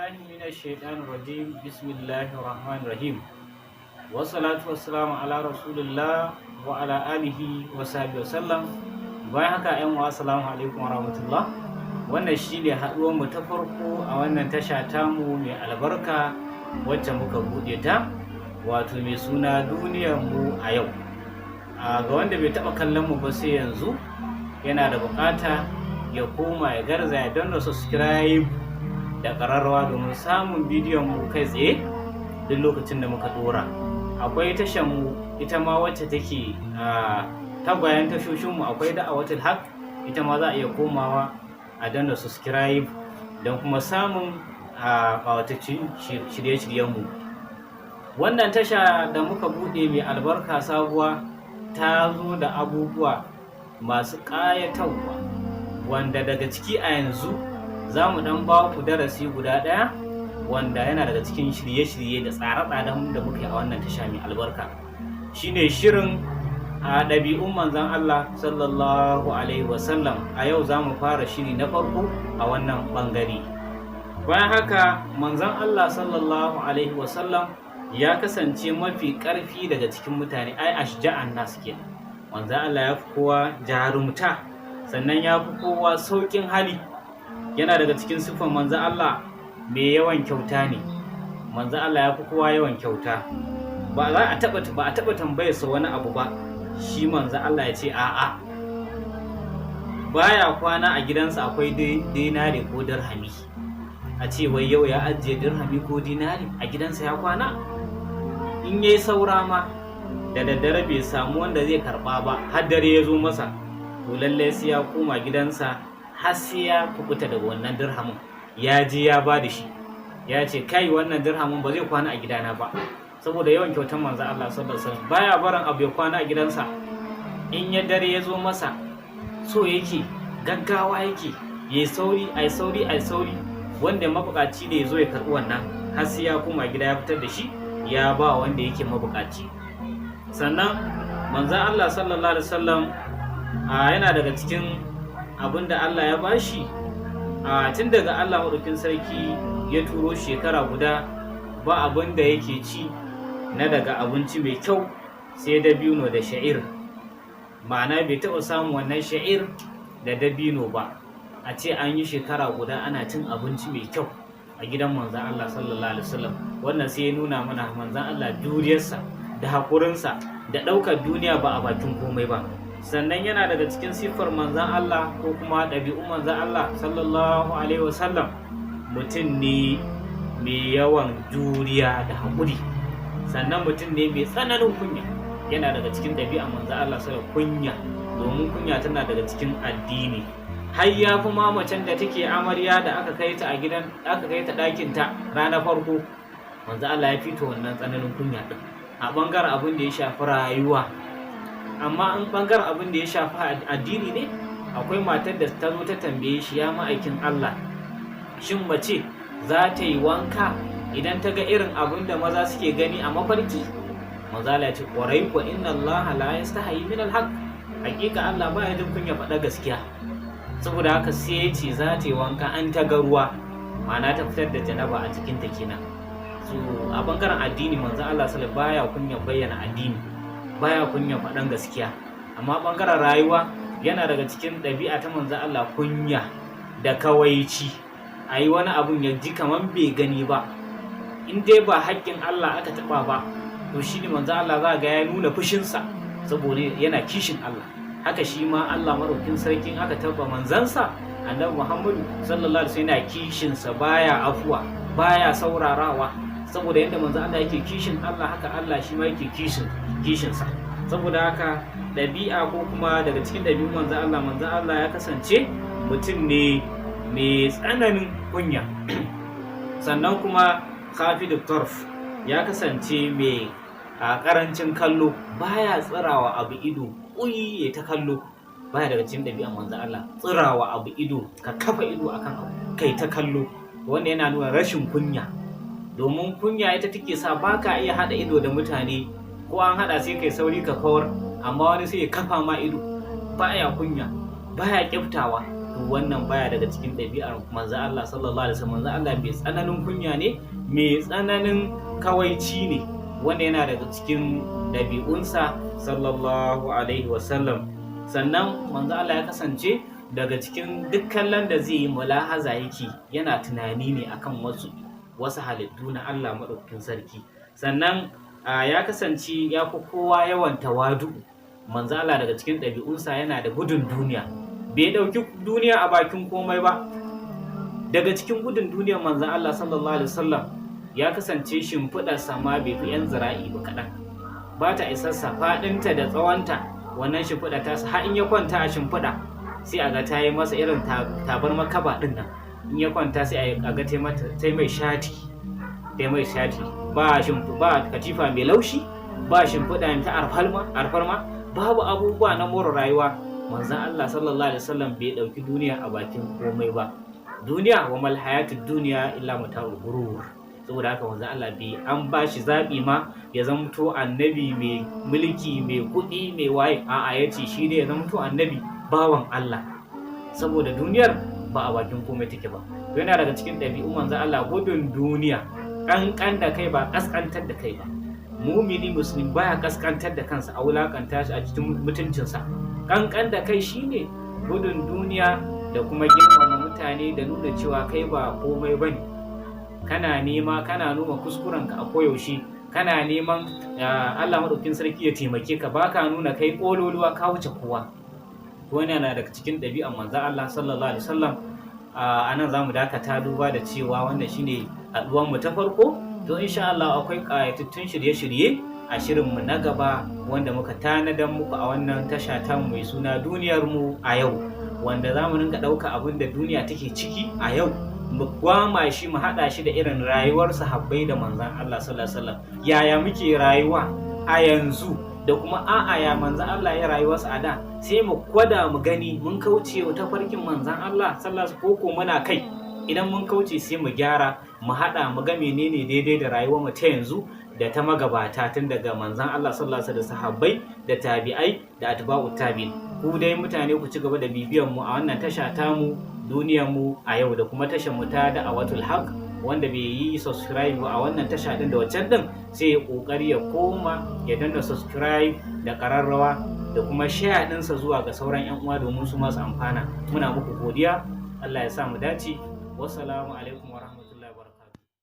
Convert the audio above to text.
بالله من الشيطان الرجيم. بسم الله الرحمن الرحيم، والصلاة والسلام على رسول الله وعلى آله وصحبه وسلم. Bayan haka, yan uwa, assalamu alaikum warahmatullah. Wannan shine haɗuwar mu ta farko a wannan tasha tamu mai albarka wacce muka buɗe ta, wato mai suna Duniyar Mu a Yau. Ga wanda bai taɓa kallon mu ba sai yanzu, yana da buƙata ya koma ya garza ya danna subscribe da ƙararrawa domin samun bidiyon mu kai tsaye duk lokacin da muka dora. Akwai tashar mu ita ma wacce take a tagwayen tashoshin mu, akwai Da'awatul Haq, ita ma za a iya komawa a danna subscribe don kuma samun a ƙawataccen shirye-shiryen mu. Wannan tasha da muka buɗe mai albarka sabuwa ta zo da abubuwa masu ƙayatarwa, wanda daga ciki a yanzu za mu ɗan ba ku darasi guda ɗaya wanda yana daga cikin shirye-shirye da tsare-tsaren da muke a wannan tasha mai albarka, shine shirin a ɗabi'un Manzon Allah sallallahu alaihi wasallam. A yau za mu fara shiri na farko a wannan ɓangare. Bayan haka, Manzon Allah sallallahu alaihi wasallam ya kasance mafi ƙarfi daga cikin mutane, ai ashja'an nas kenan. Manzon Allah ya fi kowa jarumta, sannan ya fi kowa sauƙin hali. Yana daga cikin siffan Manzon Allah, mai yawan kyauta ne. Manzon Allah ya fi kowa yawan kyauta. Ba a taɓa tambayarsa wani abu ba shi Manzon Allah ya ce a'a. Baya kwana a gidansa akwai dinari ko dirhami, a ce wai yau ya ajiye dirhami ko dinari a gidansa ya kwana. In yayi saura ma da daddare bai samu wanda zai karba ba, har dare ya zo masa, to lallai sai ya koma gidansa har sai ya kubuta daga wannan dirhamin, ya je ya ba da shi, ya ce, "Kai, wannan dirhamin ba zai kwana a gidana ba." Saboda yawan kyautan Manzo Allah sallallahu alaihi wasallam, baya barin abu ya kwana a gidansa. In ya dare ya zo masa, so yake, gaggawa yake, yayi sauri, ai sauri, ai sauri, wanda mabukaci ne ya zo ya karɓi wannan, har sai ya koma gida ya fitar da shi ya ba wanda yake mabukaci. Sannan Manzon Allah sallallahu alaihi wasallam yana daga cikin abin da Allah ya bashi, a tun daga Allah maɗaukin sarki ya turo, shekara guda ba abin da yake ci na daga abinci mai kyau sai dabino da sha'ir. Ma'ana, bai taɓa samun wannan sha'ir da dabino ba, a ce an yi shekara guda ana cin abinci mai kyau a gidan Manzan Allah sallallahu alaihi wasallam. Wannan sai ya nuna mana Manzan Allah, juriyarsa da haƙurinsa da ɗaukar duniya ba a bakin komai ba. Sannan yana daga cikin siffar Manzan Allah ko kuma ɗabi'un Manzan Allah sallallahu alaihi wasallam, mutum ne mai yawan juriya da haƙuri, sannan mutum ne mai tsananin kunya. Yana daga cikin ɗabi'an Manzan Allah sallallahu kunya, domin kunya tana daga cikin addini. Har ya fi ma macen da take amarya da aka kai ta a gidan, aka kai ta ɗakin ta ranar farko, Manzo Allah ya fito wannan tsananin kunya din a bangaren abin da ya shafi rayuwa. Amma in bangaren abin da ya shafi addini ne, akwai matar da ta zo ta tambaye shi, "Ya ma'aikin Allah, shin mace za ta yi wanka idan ta ga irin abin da maza suke gani a mafarki?" Manzo Allah ya ce, "Kwarai ko, inna Allah la yastahi min al-haq." Hakika Allah ba ya jin kunya faɗa gaskiya. Saboda haka sai ya ce za ta yi wanka an ta ga ruwa, ma'ana ta fitar da janaba a cikin ta kenan. So a bangaren addini, Manzo Allah sallallahu baya kunya bayyana addini, baya kunya faɗan gaskiya. Amma bangaren rayuwa, yana daga cikin ɗabi'a ta Manzo Allah kunya da kawaici, a yi wani abun ya ji kaman bai gani ba. In dai ba haƙƙin Allah aka taɓa ba, to shi ne Manzo Allah za ga ya nuna fushinsa, saboda yana kishin Allah. Haka shi ma Allah maɗaukin sarkin aka taɓa manzansa Annabi Muhammadu sallallahu alaihi wasallam, yana kishinsa, baya afuwa, baya saurarawa. Saboda yadda Manzo Allah yake kishin Allah, haka Allah shi ma yake kishinsa. Saboda haka ɗabi'a ko kuma daga cikin ɗabi'un Manzo Allah, Manzo Allah ya kasance mutum ne mai tsananin kunya. Sannan kuma khafidu tarf, ya kasance mai a karancin kallo, baya tsirawa abu ido kuyi ya ta kallo. Baya daga cikin ɗabi'an Manzo Allah tsirawa abu ido, ka kafa ido akan abu kai ta kallo. Wanda yana nuna rashin kunya, domin kunya ita take sa baka iya haɗa ido da mutane, ko an haɗa sai kai sauri ka kawar. Amma wani sai ya kafa ma ido, baya kunya, baya kyaftawa. To wannan baya daga cikin ɗabi'ar manzo Allah sallallahu alaihi wasallam. Manzo Allah mai tsananin kunya ne, mai tsananin kawaici ne. Wanda yana daga cikin ɗabi'unsa sallallahu alaihi wasallam. Sannan manzo Allah ya kasance daga cikin duk kallon da zai yi, mulahaza yake, yana tunani ne akan wasu halittu na Allah maɗaukakin sarki. Sannan ya kasance ya fi kowa yawan tawadu. Manzo Allah daga cikin ɗabi'unsa yana da gudun duniya, bai ɗauki duniya a bakin komai ba. Daga cikin gudun duniyar manzo Allah sallallahu alaihi wasallam, ya kasance shimfiɗar sama bai fi 'yan zira'i ba, kaɗan, ba ta isarsa faɗinta da tsawonta wannan shimfiɗa ta. Har in ya kwanta a shimfiɗa, sai a ga ta yi masa irin tabarmar kaba ɗin nan, in ya kwanta sai a ga ta mai shati, ta mai shati. Ba ba katifa mai laushi, ba shimfiɗa ta alfarma, babu abubuwa na more rayuwa. Manzon Allah sallallahu alaihi wasallam bai ɗauki duniya a bakin komai ba. Duniya, wa mal hayatud dunya illa mata'ul ghurur. Saboda haka manzon Allah bai, an ba shi zaɓi ma ya zamto annabi mai mulki, mai kuɗi, mai waye, a'a, ya ce shi ne ya zamto annabi bawan Allah, saboda duniyar ba a bakin komai take ba. To yana daga cikin ɗabi'un manzon Allah gudun duniya, ƙanƙan da kai, ba ƙasƙantar da kai ba. Mumini musulmi baya ƙasƙantar da kansa a wulaƙanta shi a cikin mutuncinsa. Ƙanƙan da kai shine gudun duniya da kuma girmama mutane da nuna cewa kai ba komai bane, kana nema, kana nuna kuskurenka a koyaushe, kana neman Allah maɗaukin sarki ya taimake ka, baka nuna kai ƙololuwa, ka wuce kowa. Wannan yana daga cikin ɗabi'an manzon Allah sallallahu alaihi wasallam. A nan za mu dakata, duba da cewa wannan shine haɗuwar mu ta farko. To insha Allah akwai ƙayatattun shirye-shirye a shirinmu na gaba wanda muka tanadar muku a wannan tasha ta mai suna Duniyar Mu a Yau, wanda za mu rinka ɗauka abin da duniya take ciki a yau, mu gwama shi, mu haɗa shi da irin rayuwar sahabbai da manzon Allah sallallahu alaihi wasallam, yaya muke rayuwa a yanzu, da kuma a'a, ya manzon Allah ya rayuwarsa a da. Sai mu gwada mu gani, mun kauce wa tafarkin manzon Allah sallallahu alaihi ko ko muna kai. Idan mun kauce, sai mu gyara, mu haɗa, mu ga menene daidai da rayuwar mu ta yanzu da ta magabata, tun daga manzon Allah sallallahu alaihi wasallam da sahabbai da tabi'ai da atba'u tabi'in. Ku dai mutane, ku ci gaba da bibiyan mu a wannan tasha tamu, Duniyar Mu a Yau, da kuma tashar mu ta Da'awatul Haq. Wanda bai yi subscribe a wannan tasha din da waccan din, sai ya kokari ya koma ya danna subscribe da kararrawa da kuma share ɗinsa zuwa ga sauran 'yan uwa domin su masu amfana. Muna muku godiya, Allah ya sa mu dace. Wassalamu alaikum.